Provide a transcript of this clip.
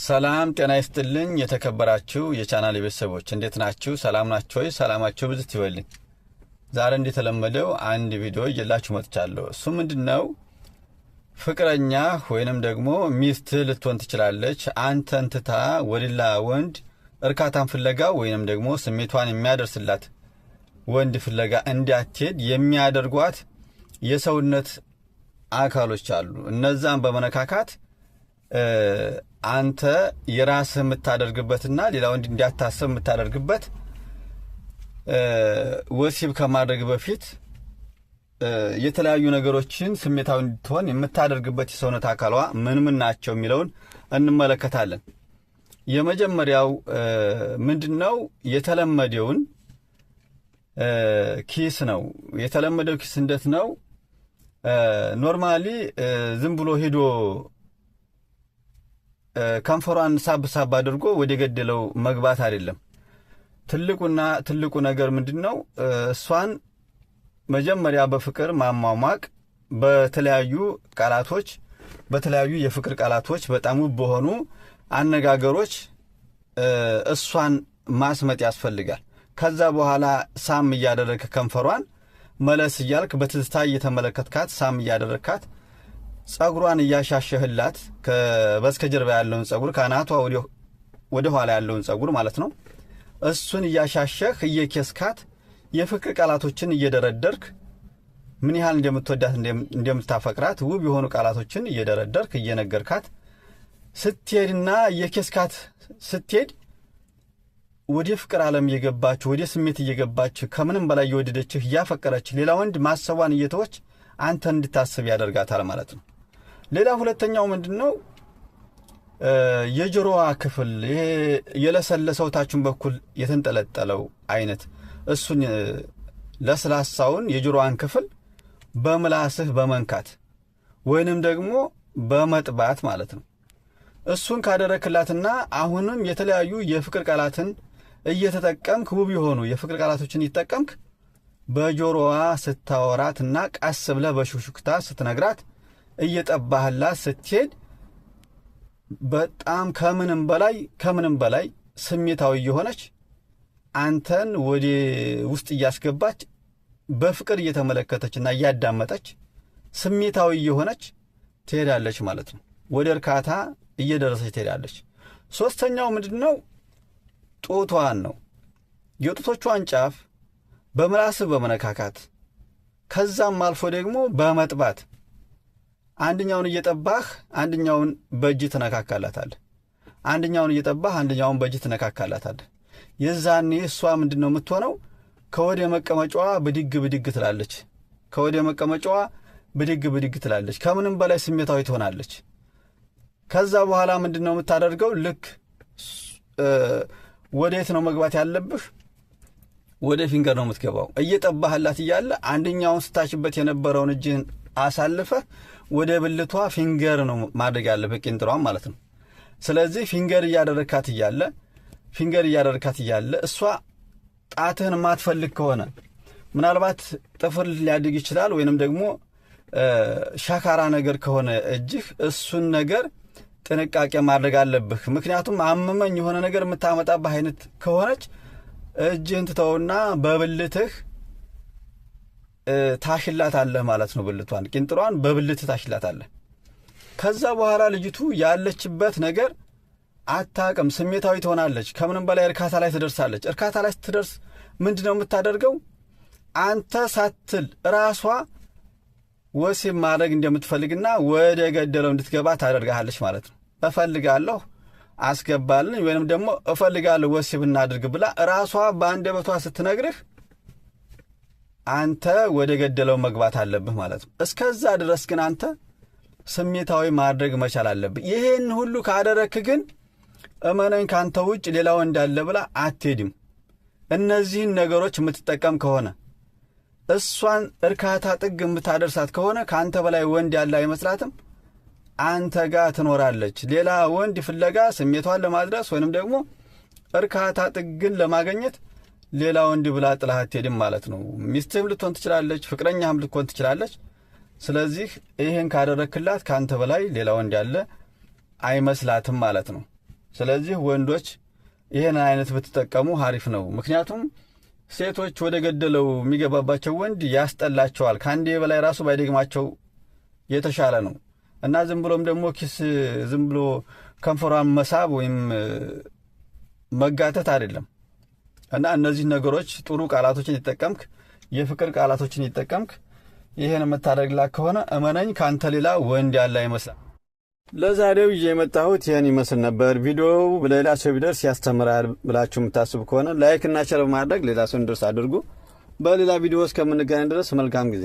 ሰላም ጤና ይስጥልኝ። የተከበራችሁ የቻናል ቤተሰቦች እንዴት ናችሁ? ሰላም ናችሁ ወይ? ሰላማችሁ ብዝት ይበልኝ። ዛሬ እንደተለመደው አንድ ቪዲዮ ይዤላችሁ መጥቻለሁ። እሱ ምንድነው? ፍቅረኛ ወይንም ደግሞ ሚስት ልትሆን ትችላለች። አንተን ትታ ወደ ሌላ ወንድ እርካታን ፍለጋ ወይንም ደግሞ ስሜቷን የሚያደርስላት ወንድ ፍለጋ እንዳትሄድ የሚያደርጓት የሰውነት አካሎች አሉ። እነዛን በመነካካት አንተ የራስህ የምታደርግበትና ሌላ ወንድ እንዲያታስብ የምታደርግበት ወሲብ ከማድረግ በፊት የተለያዩ ነገሮችን ስሜታዊ እንድትሆን የምታደርግበት የሰውነት አካሏ ምን ምን ናቸው የሚለውን እንመለከታለን። የመጀመሪያው ምንድነው? የተለመደውን kiss ነው። የተለመደው kiss እንዴት ነው? Normally ዝም ብሎ ሄዶ ከንፈሯን ሳብ ሳብ አድርጎ ወደ ገደለው መግባት አይደለም። ትልቁና ትልቁ ነገር ምንድነው? እሷን መጀመሪያ በፍቅር ማሟሟቅ፣ በተለያዩ ቃላቶች፣ በተለያዩ የፍቅር ቃላቶች፣ በጣም ውብ በሆኑ አነጋገሮች እሷን ማስመጥ ያስፈልጋል። ከዛ በኋላ ሳም እያደረግክ ከንፈሯን መለስ እያልክ በትዝታ እየተመለከትካት ሳም እያደረግካት ጸጉሯን እያሻሸህላት በስተጀርባ ያለውን ጸጉር፣ ከአናቷ ወደ ኋላ ያለውን ጸጉር ማለት ነው። እሱን እያሻሸህ እየኬስካት የፍቅር ቃላቶችን እየደረደርክ ምን ያህል እንደምትወዳት እንደምታፈቅራት ውብ የሆኑ ቃላቶችን እየደረደርክ እየነገርካት ስትሄድና እየኬስካት ስትሄድ ወደ ፍቅር ዓለም እየገባች፣ ወደ ስሜት እየገባች፣ ከምንም በላይ እየወደደችህ እያፈቀረች ሌላ ወንድ ማሰቧን እየተወች አንተን እንድታስብ ያደርጋታል ማለት ነው። ሌላ ሁለተኛው ምንድነው? የጆሮዋ ክፍል ይሄ የለሰለሰው ታችን በኩል የተንጠለጠለው አይነት እሱን ለስላሳውን የጆሮዋን ክፍል በምላስህ በመንካት ወይንም ደግሞ በመጥባት ማለት ነው። እሱን ካደረክላትና አሁንም የተለያዩ የፍቅር ቃላትን እየተጠቀምክ፣ ውብ የሆኑ የፍቅር ቃላቶችን እየተጠቀምክ በጆሮዋ ስታወራትና ቀስ ብለህ በሹክሹክታ ስትነግራት እየጠባህላት ስትሄድ በጣም ከምንም በላይ ከምንም በላይ ስሜታዊ እየሆነች አንተን ወደ ውስጥ እያስገባች በፍቅር እየተመለከተችና እያዳመጠች ስሜታዊ እየሆነች ትሄዳለች ማለት ነው። ወደ እርካታ እየደረሰች ትሄዳለች። ሶስተኛው ምንድነው? ጡቷን ነው። የጡቶቿን ጫፍ በምላስህ በመነካካት ከዛም አልፎ ደግሞ በመጥባት አንደኛውን እየጠባህ አንደኛውን በእጅ ትነካካላታለህ። አንደኛውን እየጠባህ አንደኛውን በእጅ ትነካካላታለህ። የዛኔ እሷ ምንድነው የምትሆነው? ከወደ መቀመጫዋ ብድግ ብድግ ትላለች። ከወደ መቀመጫዋ ብድግ ብድግ ትላለች። ከምንም በላይ ስሜታዊ ትሆናለች። ከዛ በኋላ ምንድነው የምታደርገው? ልክ ወዴት ነው መግባት ያለብህ? ወደ finger ነው የምትገባው። እየጠባህላት እያለ አንደኛውን ስታሽበት የነበረውን እጅህን አሳልፈህ ወደ ብልቷ finger ነው ማድረግ ያለብህ፣ ቂንጥሯን ማለት ነው። ስለዚህ finger እያደረካት እያለ እሷ ጣትህን ማትፈልግ ከሆነ ምናልባት ጥፍር ሊያድግ ይችላል፣ ወይንም ደግሞ ሻካራ ነገር ከሆነ እጅህ እሱን ነገር ጥንቃቄ ማድረግ አለብህ። ምክንያቱም አመመኝ የሆነ ነገር የምታመጣብህ አይነት ከሆነች እጅህን ትተውና በብልትህ ታሽላታለህ ማለት ነው። ብልቷን፣ ቂንጥሯን በብልትህ ታሽላታለህ። ከዛ በኋላ ልጅቱ ያለችበት ነገር አታቅም፣ ስሜታዊ ትሆናለች። ከምንም በላይ እርካታ ላይ ትደርሳለች። እርካታ ላይ ስትደርስ ምንድን ነው የምታደርገው? አንተ ሳትል ራሷ ወሲብ ማድረግ እንደምትፈልግና ወደ ገደለው እንድትገባ ታደርግሃለች ማለት ነው። እፈልጋለሁ አስገባልኝ ወይንም ደግሞ እፈልጋለሁ ወሲብ እናድርግ ብላ ራሷ በአንደበቷ ስትነግርህ አንተ ወደ ገደለው መግባት አለብህ ማለት ነው። እስከዛ ድረስ ግን አንተ ስሜታዊ ማድረግ መቻል አለብህ። ይህን ሁሉ ካደረክ ግን እመነኝ ካንተ ውጭ ሌላ ወንድ አለ ብላ አትሄድም። እነዚህን ነገሮች የምትጠቀም ከሆነ፣ እሷን እርካታ ጥግ የምታደርሳት ከሆነ ከአንተ በላይ ወንድ ያለ አይመስላትም። አንተ ጋር ትኖራለች። ሌላ ወንድ ፍለጋ ስሜቷን ለማድረስ ወይንም ደግሞ እርካታ ጥግን ለማግኘት ሌላ ወንድ ብላ ጥላህ አትሄድም ማለት ነው። ሚስትህም ልትሆን ትችላለች፣ ፍቅረኛህም ልትሆን ትችላለች። ስለዚህ ይህን ካደረክላት ከአንተ በላይ ሌላ ወንድ ያለ አይመስላትም ማለት ነው። ስለዚህ ወንዶች ይህን አይነት ብትጠቀሙ አሪፍ ነው። ምክንያቱም ሴቶች ወደ ገደለው የሚገባባቸው ወንድ ያስጠላቸዋል። ከአንዴ በላይ ራሱ ባይደግማቸው የተሻለ ነው እና ዝም ብሎም ደግሞ kiss፣ ዝም ብሎ ከንፈሯን መሳብ ወይም መጋተት አይደለም። እና እነዚህ ነገሮች ጥሩ ቃላቶችን ይጠቀምክ፣ የፍቅር ቃላቶችን ይጠቀምክ፣ ይህን የምታደርግላት ከሆነ እመነኝ ከአንተ ሌላ ወንድ ያለ አይመስላል። ለዛሬው ይዤ የመጣሁት ይህን ይመስል ነበር። ቪዲዮው ለሌላ ሰው ቢደርስ ያስተምራል ብላችሁ የምታስቡ ከሆነ like እና share በማድረግ ሌላ ሰው እንዲደርስ አድርጉ። በሌላ ቪዲዮ እስከምንገናኝ ድረስ መልካም ጊዜ።